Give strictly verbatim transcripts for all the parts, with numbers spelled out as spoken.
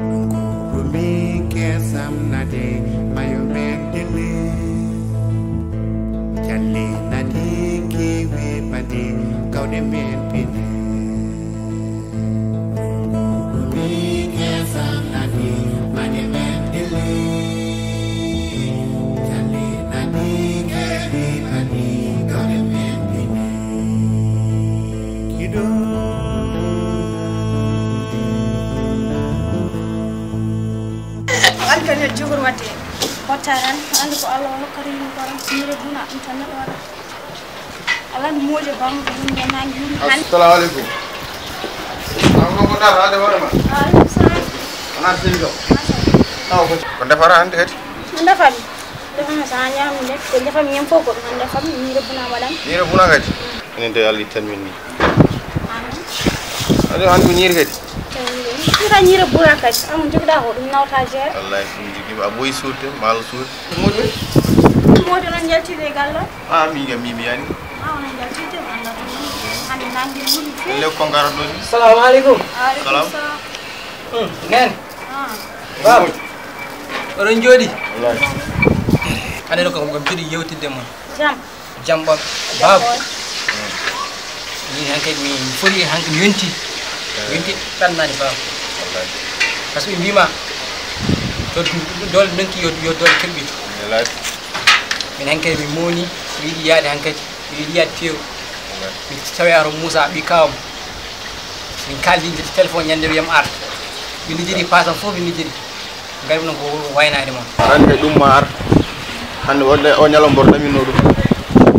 Ɗum ko wuro min kesam nade mayo men dele. Jalle nade kewe bade gawɗe men pine. Ɗum ko wuro min kesam nade mayo men dele. Jalle nade kewe bade gawɗe men pine. Kido. An kan yo jogor wadde hottaare an, anndi ko Allah o hokkata yimɓe koram, so yire buna ɗum tan neɗɗo waɗa. Allah anndi moƴƴo bamɗo ɗum nde nangi yuri han. Assalamu alaikum. Assalamu alaikum. Waalaikum salam. Ana sini kam. Awa ko. Ko defara hannde kadi? Ko defami? Defami sa ñaami de. Ko defami ñam fof ko ɗum defami. Yire buna waɗan. Yire buna kadi? Enen de Allah ittan min ni. Amin. Ade an ko ñiiri kadi? Ira ñiire buna kadi. Amun jogiɗa ko ɗum nawta jeere. Wallahi ɗum jogima a ɓooyi suude, maalo suude. Moƴƴo. Moƴƴo noon jaltide e galle. Ah, min kam mi miyani. Ah, onon jaltide, mi anndaa ɗum. Hannde nangi wuli feere. Le ko ngaran ɗo ni? Salamu alaikum. Waalaikum salam. Hmm, nen. Ah. Bab. Oɗon jooɗi? Wallahi. Aɗa ko kam jiɗi yewtidde mon. Jam. Jam ɓam. Bab. Min hankadi mi foti hankadi mi yonti. Yonti ɗannani bab. Wallahi. Parce que ɓe mbima to doole nanki yo, yo doole kelɓito. Wallahi. Min hankadi mi moni, mi yiɗi yaade hankadi. Mi yiɗi yaade teeru. Wallahi. Mi tawi ato Moussa ɓi kawam. Min kaldi téléphone ñande wiyam ar. Min lijjiri pasam fof min lijjiri. Ngari ɗum ko waynaade mon. Hannde ɗum ma ar. Hannde o, o ñalawma mboɗo ɗaminno ɗum.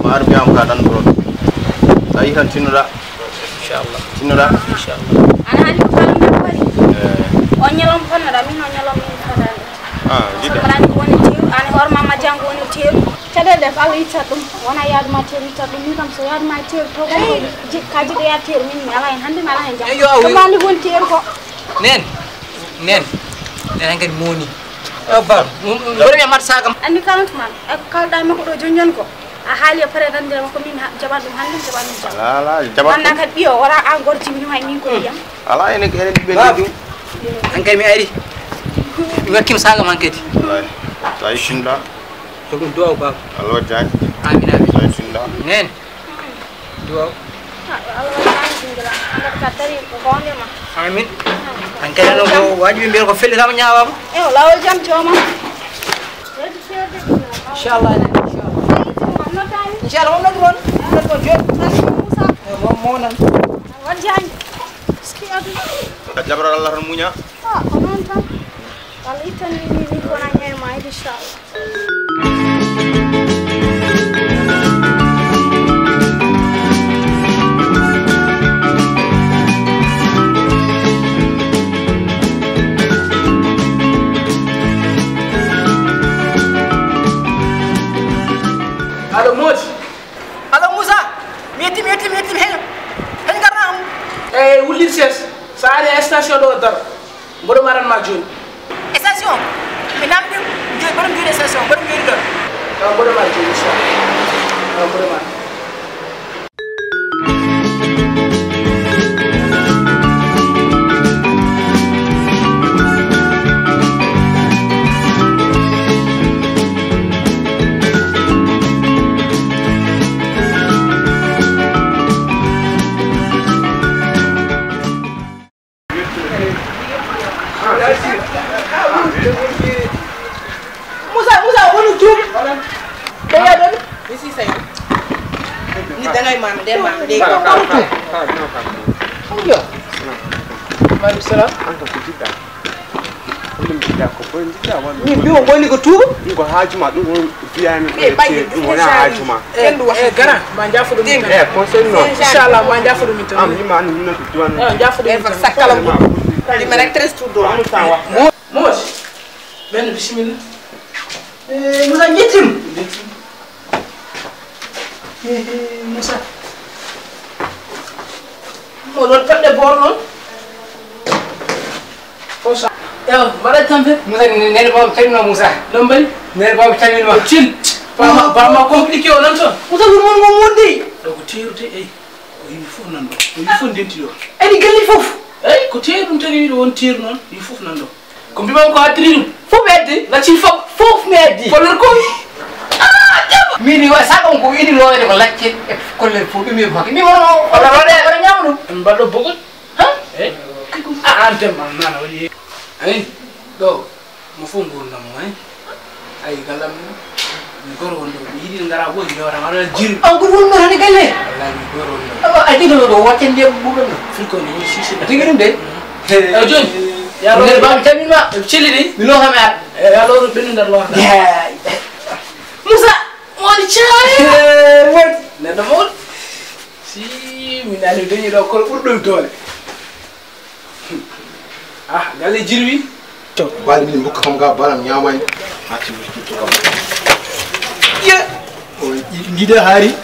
Ma ar mbiyam ka ɗan ɗo. Sa yi tan tinnoɗa. Inchallah. Tinnoɗa. Inchallah. Ana hannde ko kalon ko waɗi. Eh. O ñalawma fannoɗa, min o ñalawma min fannoɗa. Ah, jiɗa. Sabrani ko woni teeru, an hoore ma majjango woni teeru. Caɗeele ɗe ko Allah ittat ɗum. Wona yaadu ma teeru ittat ɗum. Min kam so yaadu ma e teeru taw kadi ko ji-, ka jiɗɗo yaade teeru min mi ala hen hannde mi ala hen jam. Eyyo, a wi- Sabrani ko woni teeru ko. Nen. Nen. Nen hankadi moni. Yo bam. Mboɗo mi amat sagam. Anndi kalan ko man. E ko kalɗa makko ɗo jon jon ko. A haali e pare rannde makko min ha-, jaɓan ɗum hannde mi jaɓan ɗum jam. Ala, ala, jaɓan. Wonna kadi ɓiyo wala an goto jibini hay min ko ɓiyam. Ala enen ko enen ɓiɓɓe leydi ɗum. Hankadi mi ari. Mi wakkima sagam hankadi. Wallahi. Tawi sinda. Jogo duwaw baba. Alo Diagne. Amin amin. Tawi sinda. Nen. Duwaw. Ah, yo Allah waɗ tan ɓinngel am. Anndaa ka tawi ko goonga ma. Amin. An kadi no ko wajibi mbiyata ko fellitaama ñaawaama. Ewa, laawol jam jooma. Reedu feerde. Inchallah, inchallah. Inchallah, on noddu on. On noddu on jooni. Moussa. Ewa, mo, mo nan. Waɗ jaañ. Ski aduna. Jabral Allah tan muña. Ah, ko noon tan. Allah ittan min, min, min kona ñeema, inchallah. Allo, Mody. Allo, Moussa. Mi yetti, mi yetti, mi yetti, mi heño. Heño garna am. Eyyi, wullir ses. Sa ari e station ɗo, daro. Mboɗo maran ma jooni. Station? Mi namdi, mboɗo mbiɗo station, mboɗo mbiɗo ɗo. Taw mboɗo mara jooni, inchallah. Taw mboɗo mara. Moussa, Moussa, woni tuubi. Ko yaɗon? Mi si sayo. Ni dangay mama, de mama, de. Ko kono tu. Yo. Maaleykum salam. An ko jiɗɗa. Ko ɗum jiɗɗa ko, ko ɗum jiɗɗa won. Min mbiwo woni ko tuuba. Ɗum ko haaju ma, ɗum won. Mbiye ɓayde ɗum wona haaju ma. Kendu wax. Eh, grand, ma jafo ɗum. Eh, conseil non. Inchallah, ma jafo ɗum to. Am ni ma ni no to duwan. Eh, jafo ɗum. Eh, sakkalam. Ɗi mbaɗa treize tour do. Mo-, Modi. Ɓen bisimilla. Eh, Moussa, ƴettim. Ƴettim. Eh, eh, Moussa. Mo ɗon paɗɗe boor noon. Ko sa-, ewa, mbaɗa tampe. Moussa, ne-, nene bawam calmino Moussa. Ɗon mbaɗi? Nene bawam calmino. Cil. Bama, bama compliqué o nan toon. Moussa, ɗum mon mo mondi. Ɗo ko teerude, eyi. O yimɓe fof nan ɗo. O yimɓe fof ndenti ɗo. Adi galle fof. Eyi, ko teeru ɗum tagi wiɗo won teeru noon. Yimɓe fof nan ɗo. Ko mbimam ko addi ɗum. Fof mi addi. Lacci fof. Fof mi addi. Kollor ko. Ah, jam. Min wa sa on ko ini loyde ko lacce e kollel fof ɗum e fakki. Mi wona wala wala wala ñamu ɗum. En mbaɗo bogol. Ha? Eh? Ah, an tem am nana waɗi. Ayi, ɗo mo fof nguurndam mum, ayi. Ayi, gallam mi goro won ɗo. Mi yiɗi ngara boy jora ngara jiri. An ko won ɗo ni galle. Wallahi mi goro won ɗo. Awa, a jigi ɗo, ɗo watte ndiyam ɓuuɓe ɗo. Fil ko ni woni sisi. A tigi ɗum de? Eh, joni. Ya nder bam tamin ma. Cili ni. Mi lo hame at. Eh, ya lo ɓe nder lo. Ya. Moussa, woni caay. Eh, woni. Neɗɗo mawɗo. Si mi nani dañi ɗo kono ɓurɗo doole. Ah, galle jirwi. To, bal min mbukka kam ga balam ñamani. Hatti mi to kam. Ye. O, i-, ngide hari.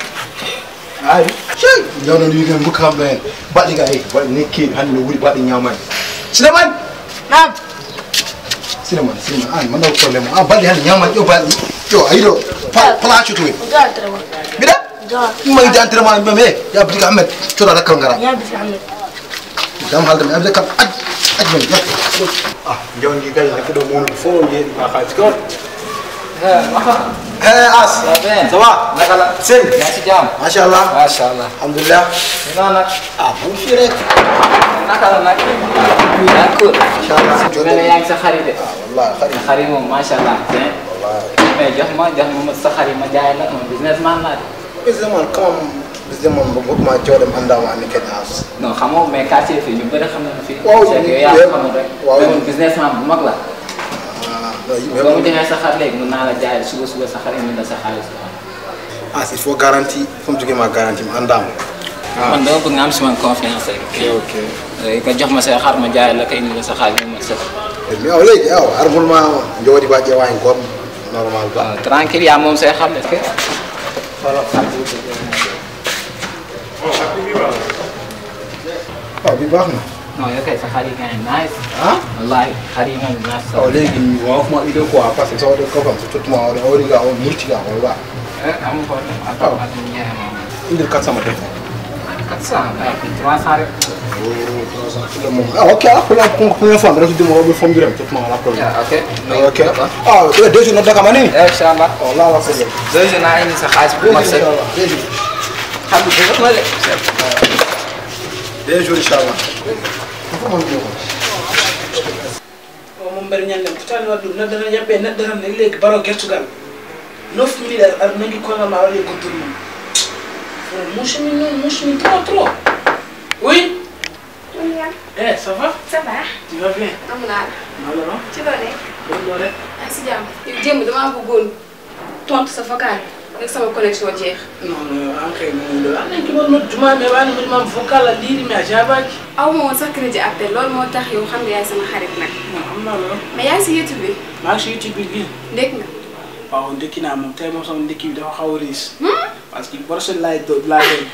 Hari. Sey, jawno ni ngam mbukka kam ɗo en. Baɗi ga e, baɗi nekke hande no wuri baɗi ñamani. Silaman. Naam. Silaman, Silaman, an man ɗo problème. Ah, baɗi hande ñamani, yo baɗi. Yo, ayiɗo. Pa-, place to. Mbiɗa? Ɗum ma yiɗde entraînement, mi mbiyam, "He, ya Bitika Ahmed, coda rakkal ngara." Ya Bitika Ahmed. Jam haalde mi, Abdou kam, aj, aj men, aj. Ah, jawdi kadi, neɗɗo ɗo mawnude fof, yeeɗi ma haaji ko. He, As. Ça va bien? Ça va? Naka la? Sel. Yaa ngi ci jàmm? Macha Allah. Macha Allah. Alhamdulillah. Ina nag? Ah, mu ngi fii rek. Naka la nag? Yaa ngi cool? Macha Allah. Mel ne yaa ngi sa xarit de. Ah, wallahi, xarit. Sa xarit moom, macha Allah. Bien. Wallahi. Mais jox ma, jox ma sa xarit ma jaay la, moom businessman la de. Précisément, quand même, précisément, ba, ba, ma coow dem àndaama ànd kenn As. Non, xamoo, mais quartier fii, ñu bëri xam nañu fii. Waaw, c'est que yow yaa ko xamul rek. Waaw. Mais moom businessman bu mag la. Ah, non, yi, mais boo mu joxee sa xar léegi, mën naa la jaay suba, suba sa xar, indi la sa xaalis. Ah, il faut garantie, il faut mu jógee ma garantie, ma àndaama. Ah. Man dama bëgg nga am si man confiance rek. Ok, ok. Eh, nga jox ma say xar, ma jaay la ko, indi la sa xaalis, mu mat sa. Mais waaw, léegi, waaw, argument, jooɗi ba ƴeewa en comme normal ba. Ah, tranquille, yaa moom say xar de. Voilà. Waaw, bi baax na. Non, yow kay sa xar yi kay nice. Ah? Wallahi, xar yi moom nice. Waaw, léegi, waaw, fu ma idée quoi, parce que soo dee ko xam, surtout ma, on dirait, on dirait, on dirait, on dirait. Eh, amul problème. Attends, attends, ñu ngi moom. Indil quatre cents ma def. Quatre cents, waaw, trois cents rek. Oh, trois cents kilo moom. Ah, ok, ah, pour la, pour, pour une fois, rek, dama woo fam jurem, tout le monde, la problème. Ah, ok. Ah, ok. D'accord. Ah, deux jours, na daka mani. Eh, inchallah. Oh, là, là, c'est bien. Deux jours, naa indi sa xaalis bu mat sëkk. Deux jours, inchallah. Deux jours. Xam nga dëgg la de. Deux jours, inchallah. O mo mbar ñande mo totani waɗ ɗum neɗɗo tan yaɓɓe neɗɗo tan ne leegi baro gertugal. Neuf minutes ar ar nangi kono ma waɗi ko tourno. Mushmi non mushmi trop trop. Oui. William. Eh, ça va? Ça va? Tu vas bien? Am naa la. Maa la raw. Ci loo nekk? Bon, loo rek. Ak si jàmm. Yow démb damaa bëggoon tontu sa vocal rek sama connexion jeex. Non, non, yow an kay moom do an ki mo noddu ma mais wani mo ma vocal a liri mi a jabaaki. Aw ma woon sax crédit appel loolu moo tax yow xam nga yaay sama xarit nag. Non, am naa la. Mais yaa ngi si YouTube bi. Maa ngi si YouTube bi. Ndek nga. Waaw, ndekki naa moom tey moom sama ndekki bi dafa xaw a riis. Hmm? Parce que brosse laay do laa doon.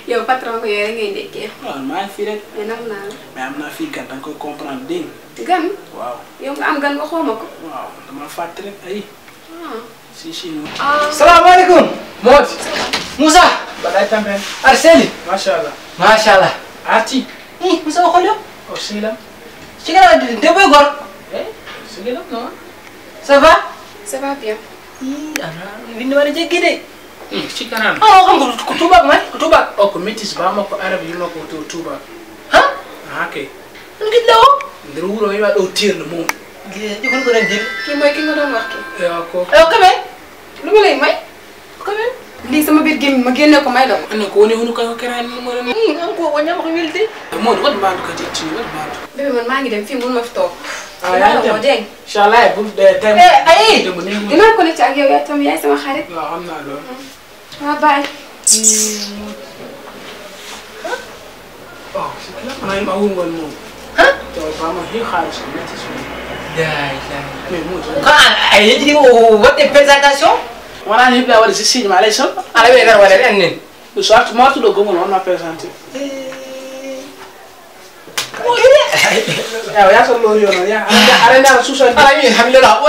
Yow patron ko yooyu rek ngay ndekkee. Waaw, maa ngi fii rek. Mais nam naa la. Mais am naa fii gan da nga koy comprendre dégg nga. Gan? Waaw. Yow nga am gan waxoo ma ko. Waaw, dama fàtte rek ay. Ah. Si, si, non. Ah. Salaamaaleykum. Moodi. Moussa. Mbaɗa e tampere? Aɗa selli? Machallah. Machallah. Arti. Ih, Moussa, o holi o? O sehil am. Sehil am, debbo e gorko? Eh, sehil am, non. Ça va? Ça va bien. Ih, ala, winde mbaɗa jeggi de. Ih, sikkanam. Ah, o kam ko, ko tubaak mari, ko tubaak. O ko métis, ba makko arab, yumma ko to tubaak. Ha? Ah, ok. Ɗum giɗɗo o? Nder wuro o wi'a ɗo tiyel no mum. Giɗɗo ko ɗum jiri. Ki moy ki nga doon waxtu? Ewa ko. Ewa ko men. Lu ma lay may? Ko men. Lii sama biir gémmiñ ma génne ko may la ko. Ano ko woni hunu ka ko kerani mo ren. Hmm, an ko woni ma ko wildi. Mo wadi bandu ka titti wadi bandu. Bébé man maa ngi dem fii mun ma fi toog. Ah, yaa ngi dem. Dégg. Inshallah bu de tem. Eh, ay. Dinaa connecté ak yow, yow tam yaay sama xarit. Waaw, xam naa loolu. Waaw, bye. Oh, c'est que là, on a eu ma wungol moom. Hein? To bama hi xaalis ko metti sunu. Yaay yaay. Mais mo to. Ko an a yeƴi o waɗde présentation? Wona ni hebla wala si signe ma alay son. Ala ɓe gar waɗa en nin. So artu martu do gomol on ma présenté. Ya ya so lo yo no ya. Ara ndara suso. Ala mi alhamdulillah.